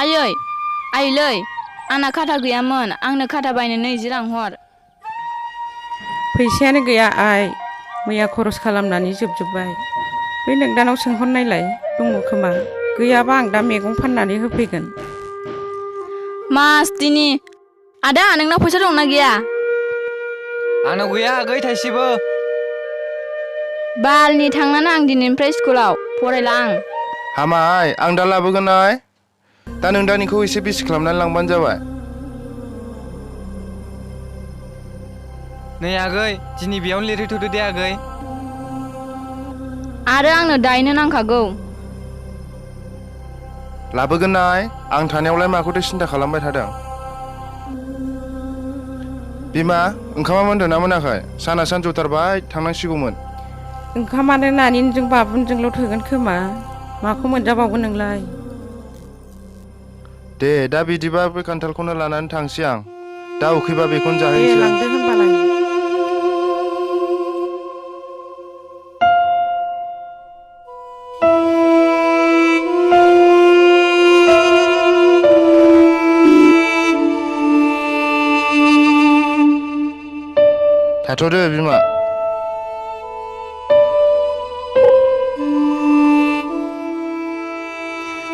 आयै आइलै आंना खाथा गैयामोन आंनो खाथा बायनो 20 रां हर। फैसायानो गैया आइ मैया खरस खालामनानै जोबजोब्बाय। बै नोंदानाव सोंहरनायलाय दङ खोमा गैयाबा आं दा मैगं फाननानै होफैगोन। मासदिनि आदा नोंनाव फैसा दंना गैया? आंनाव गैया आगै थाइसेबो। बालनि थांनानै आं दिनैनिफ्राय स्कुलाव फरायला आं। हामा आइ आं दा लाबोगोन आइ। दा नोंदानिखौ एसे बेसि खालामनानै लांबानो जाबाय। नै आगै दिनै बेयावनो लिरहैथ'दो दे आगै। आरो आंनो दायनो नांखागौ। लाबोगोन आइ आं थानायावलाय माखौथो सिन्था खालामबाय थादों। बिमा ओंखामा मोनदोंना मोनाखै? साना सानजौथारबाय थांनांसिगौमोन। ओंखामानो नानिजों बाबुनजोंल' थोगोन खोमा माखौ मोनजाबावगोन नोंलाय? दे दा बिदिबा बे खान्थालखौनो लानानै थांसै आं। दा उखैबा बेखौनो दे जाहैनोसै। लांदो होनबालाय। थाथ'दो बिमा।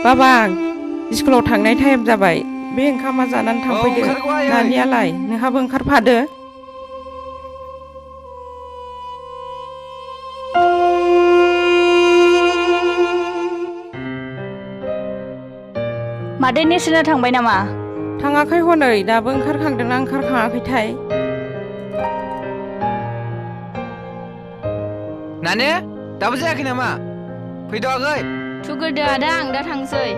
बाबा स्कुलाव थांनाय टाइम जाबाय बे ओंखामा जानानै थांफैदो। ओंखारगौ आयै। नानियालाय नोंहाबो ओंखारफादो। मादै नेर्सोना थांबाय नामा? थाङाखै हनै दाबो ओंखारखांदोंना ओंखारखाङाखैथाय। नाने दाबो जायाखै नामा? फैद' आगै। थुगोरदो आदा आं दा थांसै।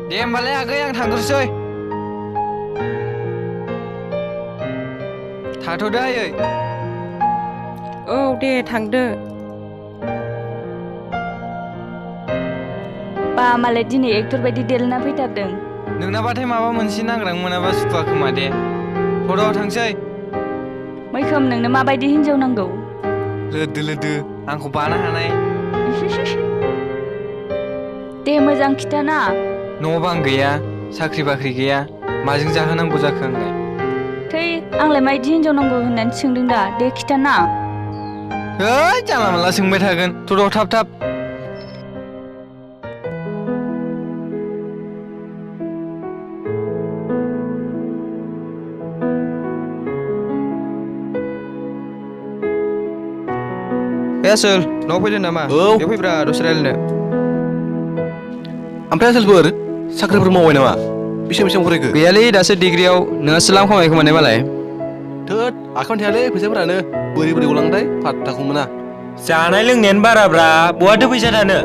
दे होमबालाय आगै आं थांग्रोसै। थाथ'दो आयै। औ दे थांदो। बा मालाय दिनै एक्टर बायदि देलायना फैथारदों। नोंनाबाथाय माबा मोनसे नांग्रां मोनाबा सुखुवा खोमा दे। थ'द' थांसै। मैखोम नोंनो माबायदि हिन्जाव नांगौ? लोदो लोदो आंखौ बानो हानाय। दे मोजां खिथाना। न' बां गैया साख्रि बाख्रि गैया माजों जाहोनांगौ जाखो आंलाय? थै आंलाय मायदि हिन्जाव नांगौ होननानै सोंदों दा दे खिथाना। है जानला मोनला सोंबाय थागोन थ'द' थाब थाब। आसोल न'आव फैदों नामा? औ बेयाव फैब्रा दसे रायलायनो। ओमफ्राय आसोलफोर साख्रिफोर मावबाय नामा? बेसेबां फरायखो? गैयालै दासो डिग्रियाव नोंहासो लाम खामायखो मोननाय मालाय। थोद आखायावनो थायालै फैसाफोरानो बोरै बोरै गलांथाय फात्ताखौ मोना। जानाय लोंनायानो बाराब्रा बहाथो फैसा थानो।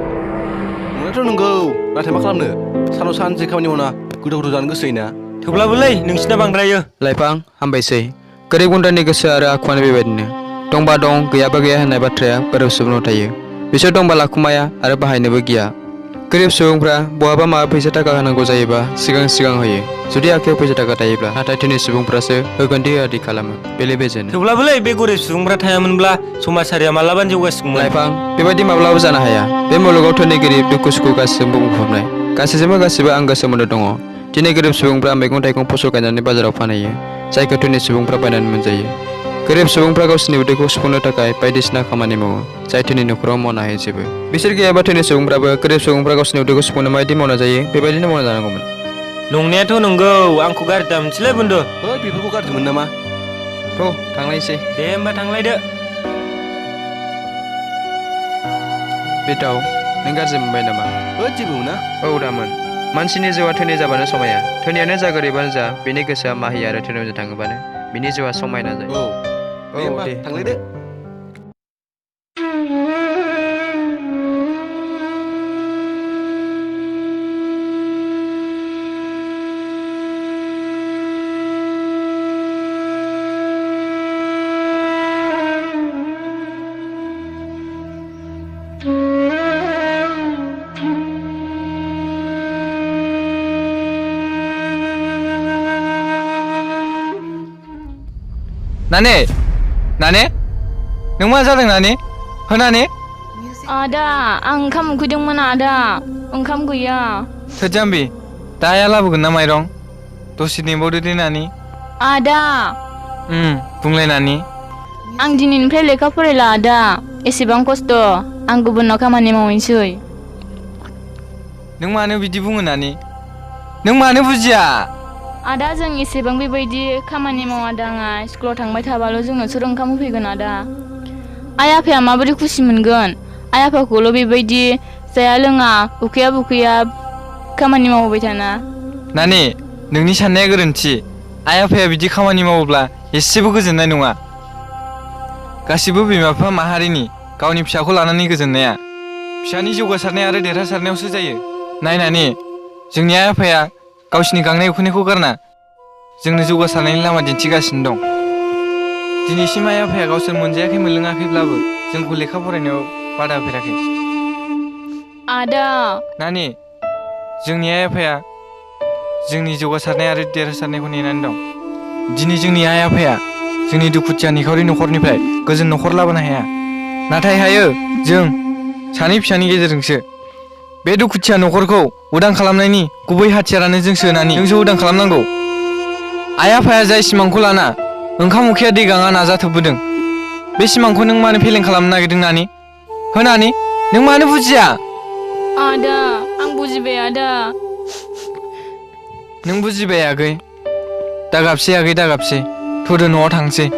नंनायाथ' नंगौ नाथाय मा खालामनो सानाव सानसे खामानि मावना गोदाव गोदाव जानो गोसो जायोना। थेवब्लाबोलै नोंसिना बांद्रायो। लाइफां हामबायसै। गोरिब गुन्द्रानि गोसो आरो आखुआनो बेबायदिनो। दंबा दं गैयाबा गैया होननाय बाथ्राया गोरिब सुबुंनाव थायो। बिसोर दंबा लाखुमाया आरो बाहायनोबो गिया। गोरिब सुबुंफ्रा बहाबा माबा फैसा थाखा होनांगौ जायोबा सिगां होयो जुदि आखायाव फैसा थाखा थायोब्ला। नाथाय धोनि सुबुंफ्रासो होगोनदि होआदि खालामो बेले बेजेनो। थेवब्लाबोलै बे गरिब सुबुंफ्रा थायामोनब्ला समाजारिया मालाबानो जौगासिगौमोन। लाइफां बेबायदि माब्लाबो जानो हाया। बे मुलुगाव धोनि गोरिब दुखु सुखु गासिबो बुंफबनाय। गासैजोंबो आंगो सोमोन्दो दङ। दिनै गोरिब सुबुंफ्रा मैगं थाइगं फसल गायनानै बाजाराव फानहैयो जायखौ धोनि सुबुंफ्रा बायनानै मोनजायो। गोरिब सुबुंफ्रा गावसोरनि उदैखौ सुफुंनो थाखाय बायदिसिना खामानि मावो जाय धोनि न'खराव मावनो हायो जेबो। बिसोर गैयाबा धोनि सुबुंफ्राबो गोरिब सुबुंफ्रा गावसोरनि उदैखौ सुफुंनो माबायदि मावना जायो बेबायदिनो मावना जानांगौमोन। नंनायाथ' नंगौ आंखौ गाज्रि दा मोनसैलै बुन्दु। है बेफोरखौ गाज्रि मोनो नामा? थ' थांलायसै। दे होमबा थांलायदो। बेटाव नों गाज्रि मोनबाय नामा? होद जेबो मोना। औ दामोन। मानसिनि जिउआ धोनि जाबानो समाया। धोनियानो जा गोरिबानो जा बेनि गोसोआ माहि आरो धोनियावजों थाङोबानो बिनि जिउआ समायना जायो। औ दे होमबा थांलायदो। नाने नों मा जादों नाने? हो नाने? आदा आं ओंखाम उखैदोंमोन आदा ओंखाम गैया। थोद जाम्बि दा आइया लाबोगोन ना माइरं दसे नेबावदो दे नानि। आदा बुंलाय नानि। आं दिनैनिफ्राय लेखा फरायला आदा एसेबां खस्थ' आं गुबुनाव खामानि मावहैनोसै। नों मानो बिदि बुङो नानि नों मानो बुजिया। आदा जों एसेबां बेबायदि खामानि मावा दाङा स्कुलाव थांबाय थाबाल' जोंनो सोर ओंखाम होफैगोन आदा। आइ आफाया माबोरै खुसि मोनगोन आइ आफाखौल' बेबायदि जाया लोङा उखैया बुखैया खामानि मावबाय थाना। नानि नोंनि साननाया गोरोन्थि आइ आफाया बिदि खामानि मावोब्ला एसेबो गोजोननाय नङा। गासिबो बिमा बिफा माहारिनि गावनि फिसाखौ लानानै गोजोननाया फिसानि जौगासारनाय आरो देरहासारनायावसो जायो। नाय नानि जोंनि आइ आफाया गावसिनि गांनाय उखैनायखौ गारना जोंनो जौगासारनायनि लामा दिन्थिगासिनो दं। दिनैसिम आइ आफाया गावसोर मोनजायाखै मोनलोङाखैब्लाबो जोंखौ लेखा फरायनायाव बादा होफेराखै। आदा नानि जोंनि आइ आफाया जोंनि जौगासारनाय आरो देरहासारनायखौ नेनानै दं। दिनै जोंनि आइ आफाया जोंनि दुखुथिया निखावरि न'खरनिफ्राय गोजोन न'खर लाबोनो हाया नाथाय हायो जों सानै फिसानि गेजेरजोंसो। बे दुखुथिया न'खरखौ उदां खालामनायनि गुबै हाथियारानो जोंसो नानि जोंसो उदां खालामनांगौ। आइ आफाया जाय सिमांखौ लाना ओंखाम उखैया दै गाङा नाजाथाबबोदों बे सिमांखौ नों मानो फेलें खालामनो नागिरदों नानि हो नानि नों मानो बुजिया। आदा आं बुजिबाय आदा। नों बुजिबाय आगै दागाबसै आगै दागाबसै थौदो न'आव थांसै।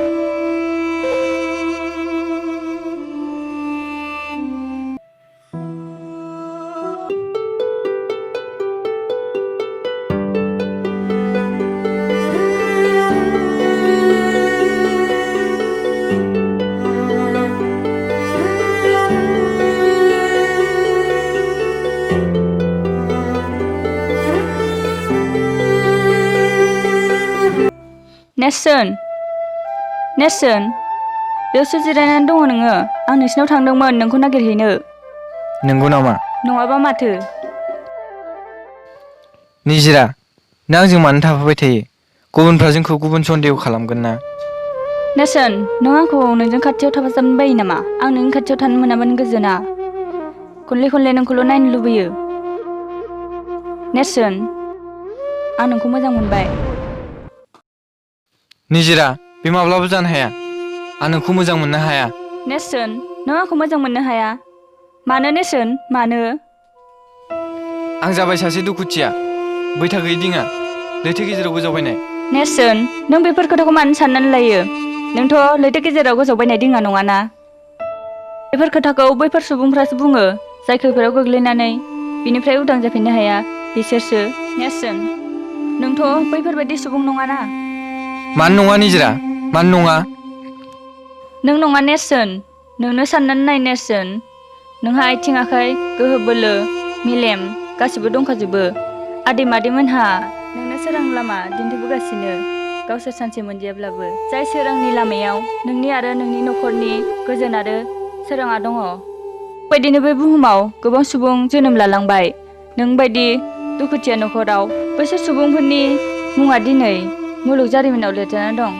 नेरसोन नेरसोन बेयावसो जिरायनानै दङ नोङो आं नोंसिनाव थांदोंमोन नोंखौ नागिरहैनो। नंगौ नामा? नङाबा माथो। निजिरा नों आंजों मानो थाफाबाय थायो गुबुनफ्रा जोंखौ गुबुन सन्देह खालामगोन ना। नेरसोन नों आंखौ नोंजों खाथियाव थाफाजाबनो बायो नामा? आं नोंनि खाथियाव थानो मोनाबानो गोजोना खनले खनले नोंखौल' नायनो लुबैयो। नेरसोन आं नोंखौ मोजां मोनबाय। निजिरा बे माब्लाबो जानो हाया आं नोंखौ मोजां मोननो हाया। नेरसोन नों आंखौ मोजां मोननो हाया मानो नेरसोन मानो? आं जाबाय सासे दुखुथिया बैथा गैयै दिङा लैथो गेजेराव गोजावबायनाय। नेरसोन नों बेफोर खोथाखौ मानो साननानै लायो? नोंथ' लैथो गेजेराव गोजावबायनाय दिङा नङाना। बेफोर खोथाखौ बैफोर सुबुंफ्रासो बुङो जाय खैफोदाव गोग्लैनानै बिनिफ्राय उदां जाफिननो हाया बिसोरसो। नेरसोन नोंथ' बैफोरबायदि सुबुं नङाना। मानो नङा निजिरा मानो नङा? नों नङा नेरसोन नोंनो साननानै नाय नेरसोन नोंहा आथिं आखाइ गोहो बोलो मेलेम गासिबो दंखाजोबो। आदै मादैमोनहा नोंनो सोरां लामा दिन्थिबोगासिनो गावसोर सानसे मोनजायाब्लाबो जाय सोरांनि लामायाव नोंनि आरो नोंनि न'खरनि गोजोन आरो सोराङा दङ। बेबायदिनो बे बुहुमाव गोबां सुबुं जोनोम लालांबाय नों बायदि दुखुथिया न'खराव। बैसोर सुबुंफोरनि मुङा दिनै मुलुग जारिमिनाव लिरजाना दं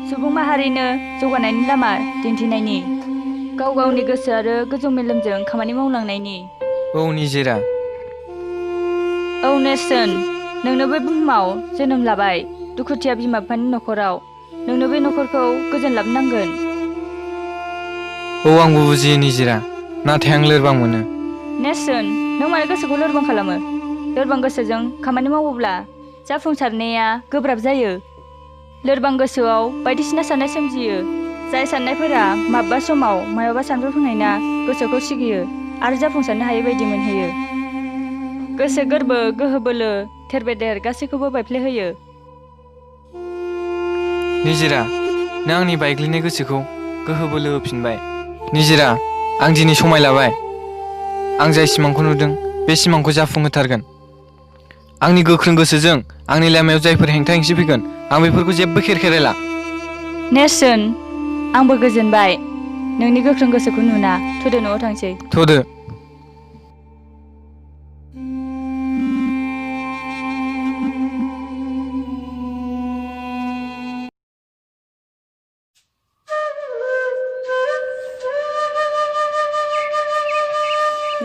सुबुं माहारिनो जौगानायनि लामा दिन्थिनायनि गाव गावनि गोसो आरो गोजौ मेलेमजों खामानि मावलांनायनि। औ निजिरा। औ नेरसोन नोंनो बे बुहुमाव जोनोम लाबाय दुखुथिया बिमा बिफानि न'खराव नोंनो बे न'खरखौ गोजोन लाबोनांगोन। औ आंबो बुजियो निजिरा नाथाय आं लोरबां मोनो। नेरसोन नों मानो गोसोखौ लोरबां खालामो? लोरबां गोसोजों खामानि मावोब्ला जाफुंसारनाया गोब्राब जायो। लोरबां गोसोआव बायदिसिना साननाय सोमजियो जाय साननायफोरा माब्लाबा समाव मायावबा सानफ्रुफुंनायना गोसोखौ सिगियो आरो जाफुंसारनो हायै बायदि मोनहैयो। गोसो गोरबो गोहो बोलो थेर बेदेर गासैखौबो बायफ्लेहोयो। निजिरा नों आंनि बायग्लिनाय गोसोखौ गोहो बोलो होफिनबाय। निजिरा आं दिनै समाय लाबाय आं जाय सिमांखौ नुदों बे सिमांखौ जाफुंहोथारगोन। आंनि गोख्रों गोसोजों आंनि लामायाव जायफोर हेंथा हेंसि फैगोन आं बेफोरखौ जेबो खेरखेरायला। नेरसोन आंबो गोजोनबाय नोंनि गोख्रों गोसोखौ नुना। थौदो न'आव थांसै। थौदो।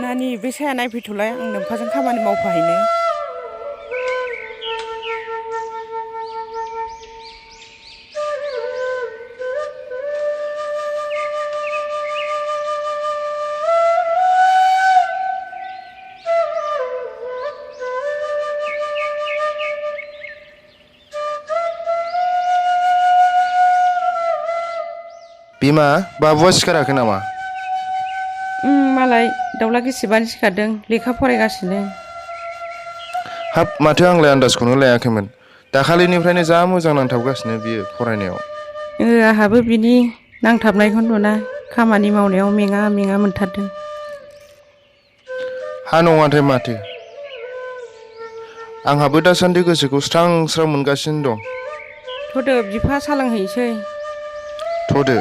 नानि बे साया नायफैथ'लाय आं नोम्फाजों खामानि मावफाहैनो। बिमा बाबुआ सिखाराखै नामा? मालाय दाउला गिसिबानो सिखारदों लेखा फरायगासिनो। हाब माथो आंलाय आन्दाजखौनो लायाखैमोन। दाखालिनिफ्रायनो जा मोजां नांथाबगासिनो बियो फरायनायाव। आंहाबो बिनि नांथाबनायखौ नुना खामानि मावनायाव मेङा मेङा मोनथारदों। हा नङाथाय माथो। आंहाबो दासान्दि गोसोखौ स्रां स्रां मोनगासिनो दं। थ'दो बिफा सालोंहैसै। थ'दो।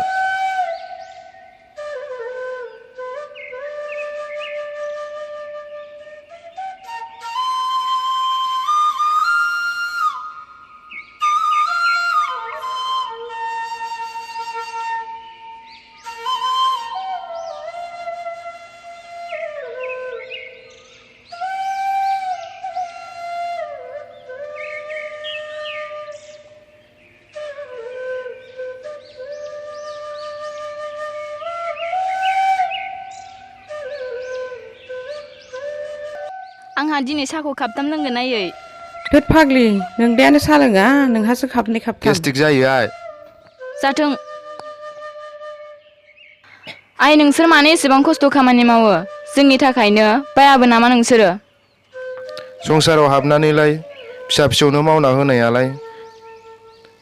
आंहा दिनै साहाखौ खाबथाम लोंगोन आयै। थोद फाग्लि नोंदायानो सा लोङा नोंहासो खाबनै खाबथाम। गेस्टिक जायो आइ। जाथों। आइ नोंसोर मानो एसेबां खस्थ' खामानि मावो? जोंनि थाखायनो बायाबो नामा नोंसोरो? संसाराव हाबनानैलाय फिसा फिसौनो मावना होनायालाय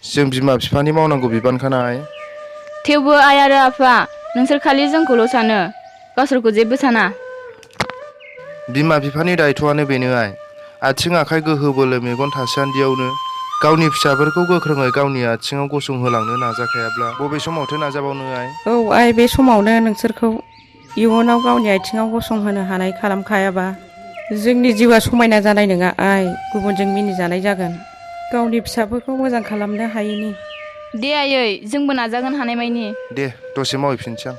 जों बिमा बिफानि मावनांगौ बिबानखाना आइ। थेवबो आइ आरो आफा नोंसोर खालि जोंखौल' सानो गावसोरखौ जेबो साना। बिमा बिफानि दायथ'आनो बेनो आइ। आथिं आखाइ गोहो बोलो मेगन थासान्दियावनो गावनि फिसाफोरखौ गोख्रोङै गावनि आथिङाव गसंहोलांनो नाजाखायाब्ला बबे समावथो नाजाबावनो आइ। औ आइ बे समावनो नोंसोरखौ इयुनाव गावनि आथिङाव गसंहोनो हानाय खालामखायाबा जोंनि जिउआ समायना जानाय नङा आइ। गुबुनजों मिनिजानाय जागोन गावनि फिसाफोरखौ मोजां खालामनो हायैनि। दे आयै जोंबो नाजागोन हानायमायनि। दे दसे मावहैफिनसै आं।